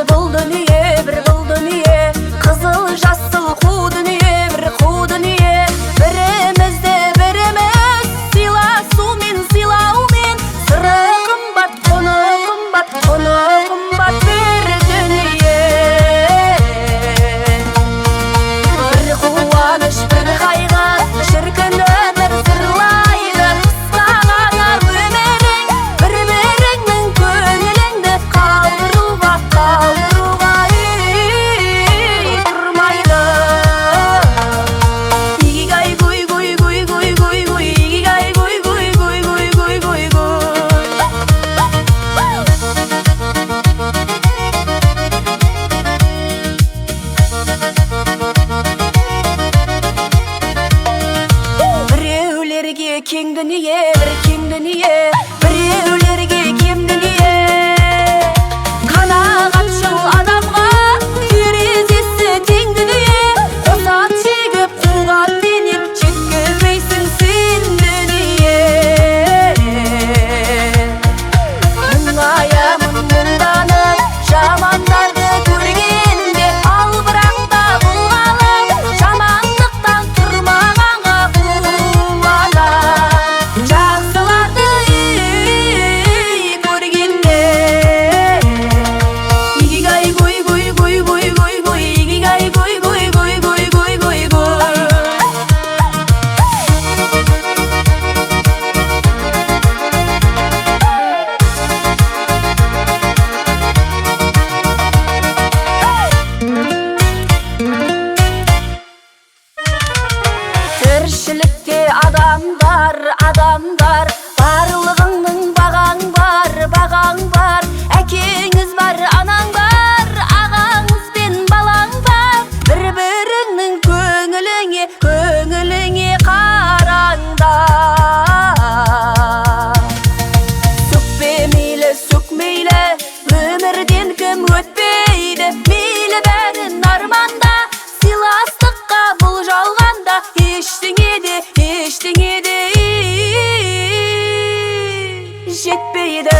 Бұл дүние, бір бұл дүние, қызыл жасыл қу дүние, бір қу дүние. Бірімізді біріміз сыйласумен, сыйлаумен, сыры қымбат, құны қымбат, құны қымбат бір дүние. Бір қуаныш, бір қайғы, шіркін өмір сырлайды. Қысқа ғана өмірің, бір-біріңнің көңіліңді қалдыруға, қалдыруға тұрмайды. Игигай гуй гуй гуй гуй гуй гуй, игигай гуй гуй гуй гуй гуй гуй гуй. Біреулерге кең дүние, бір кең дүние, біреулерге кем дүние. Қанағатшыл адамға терезесі тең дүние. Қосат шегіп қуған менен жеткізбейсің сен дүние. Мұңаямын мұңданып жамандарды көргенде, ал бірақ та бұл ғалам жамандықтан тұрмағанға қуанам. Жақсыларды көргенде. Игигай гуй гуй гуй гуй гуй гуй, игигай гуй гуй гуй гуй гуй гуй гуй. Тіршілікте адамдар, адамдар, барлығыңның бағаң бар, бағаң бар. Әкеңіз бар, анаң бар, ағаңыз бен балаң бар. Бір-біріңнің көңіліңе, көңіліңе қараңдар. Сөкпе мейлі, сөк мейлі, өмірден кім өтпейді. Мейлі бәрін арманда, сыйластыққа бұл жалғанда ештеңе де, ештеңе де жетпейді.